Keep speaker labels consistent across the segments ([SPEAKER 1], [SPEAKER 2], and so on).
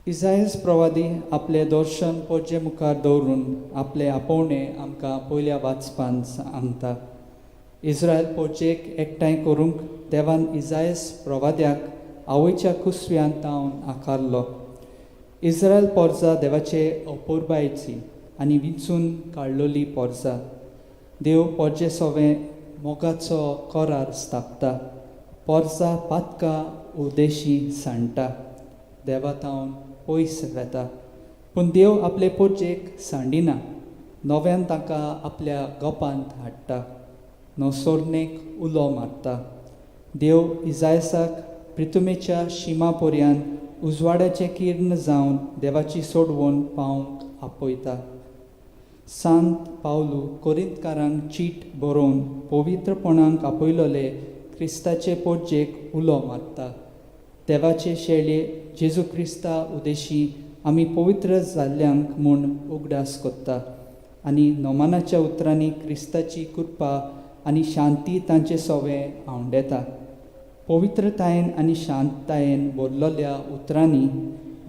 [SPEAKER 1] इजायस प्रवादी आपलें दर्शन पोजे मुखार दवरून आपले आपोवणें आमकां पयल्या वाचपान सांगता. इस्रायल पोजेक एकठांय करूंक देवान इजायस प्रवाद्याक आवयच्या कुसव्यान तावन आकारलो. इस्रायल पोरजा देवाचे अपुरबायेची आनी विंचून काडलोली पोरजा. देव पोरजे सोवें मोगाचो करार स्थापता. पोरजा पातका उदेशी सांडटा, देवा तावन पयस वेता, पूण देव आपले पोरजेक सांडिना. नव्यान ताका आपल्या गोपांत हाडटा, नवसोरणेक उलो मारता. देव इजायसाक प्रितुमेच्या शिमा पर्यान उजवाडाचें किर्ण जावन देवाची सोडवण पावंक आपयता. सांत पावलू कोरिंतकारांक चीट बरोवन पवित्रपणाक आपयलोले क्रिस्ताचे पोरजेक उलो मारता. देवाचे शेळये जेजू क्रिस्ता उदेशी आमी पवित्र जाल्ल्यांक म्हूण उगडास कोत्ता आनी नोमानाच्या उतरांनी क्रिस्ताची कृपा आनी शांती तांचे सोवे आंवडेता. पवित्रतायेन आनी शांततायेन भरलोल्या उतरांनी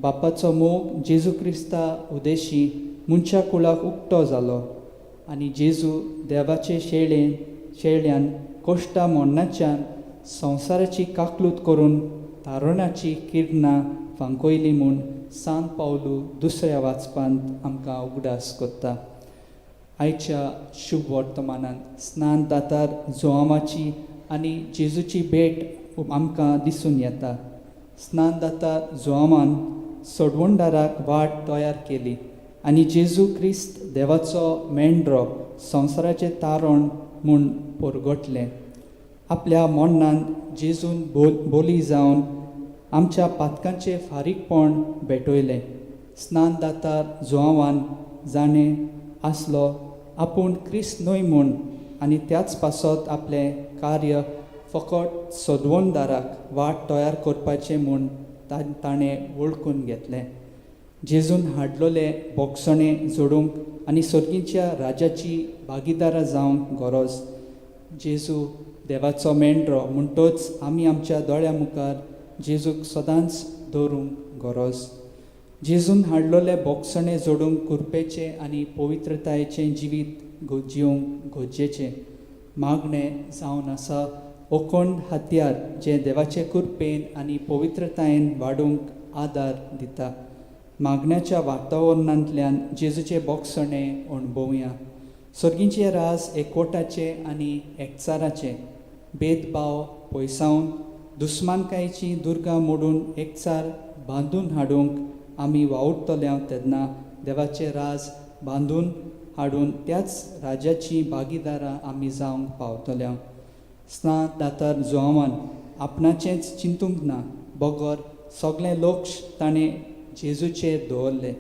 [SPEAKER 1] बापाचो मोग जेजू क्रिस्ता उदेशी मनशा कुळाक उक्तो जालो आनी जेजू देवाचे शेळेन शेळ्यान कोश्टा मोडणाच्यान संवसाराची काकलूत करून तारुणाची किरणां फांकयली म्हूण सांत पावलू दुसऱ्या वाचपांत आमकां उगडास कोत्ता. आयच्या शुभ वर्तमानांत स्नान दातार जोआमाची आनी जेजूची भेट आमकां दिसून येता. स्नान दातार जोआमान सोडवणदाराक वाट तयार केली आनी जेजू क्रिस्त देवाचो मेंढरो संवसाराचें तारण म्हूण परगटलें. आपल्या मरणान जेजून बोली जावन आमच्या पातकांचें फारीकपण भेटयलें. स्नान दातार जुआंवान जाणें आसलो आपूण क्रिस्त न्हय म्हूण आनी त्याच पासत आपलें कार्य फकत सोदवणदाराक वाट तयार करपाचें म्हूण ताणें वळखून घेतलें. जेजून हाडलोले बोगसणें जोडूंक आनी सर्गीच्या राजाची भागीदारां जावंक गरज. जेजू देवाचो मेंढरो म्हणटच आमी आमच्या दोळ्या मुखार जेजूक सदांच दवरूंक गरज. जेजून हाडलोले बोगसणें जोडूंक कुरपेचें आनी पवित्रतायेचें जिवीत जिवंक गरजेचें मागणें जावन आसा. ओकोण हत्यार जें देवाचे कुरपेन आनी पवित्रतायेन वाडूंक आदार दिता. मागण्याच्या वातावरणांतल्यान जेजूचे बोगसणें अणभवया. सर्गींचे राज एकवटाचे आनी एकचाराचे भेदभाव पयसावन दुस्मानकायेची दुर्गां मोडून एकचार बांदून हाडूंक आमी वावुरतले तेन्ना देवाचें राज बांदून हाडून त्याच राजाची भागीदारां आमी जावंक पावतले. स्नान दातार जुआंवान आपणाचेंच चिंतूंक ना, बगर सगळें लक्ष ताणें जेजूचेर दवरलें.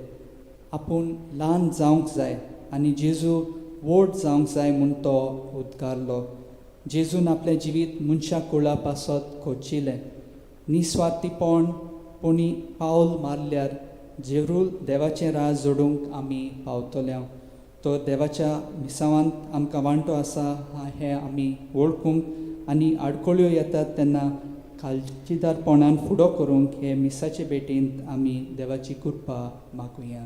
[SPEAKER 1] आपूण ल्हान जावंक जाय आनी जेजू व्हड जावंक जाय म्हूण तो उद्गारलो. जेजून आपलें जिवीत मनशा कुळा पासत खोचिलें. निस्वार्थीपण पुणी पावल मारल्यार जेरूल देवाचें राज जोडूंक आमी पावतले. तर देवाच्या मिसावांत आमकां वांटो आसा हें आमी वळखूंक आनी आडखळ्यो येतात तेन्ना काळजीदारपणान फुडो करूंक हे मिसाचे भेटींत आमी देवाची कृपा मागुया.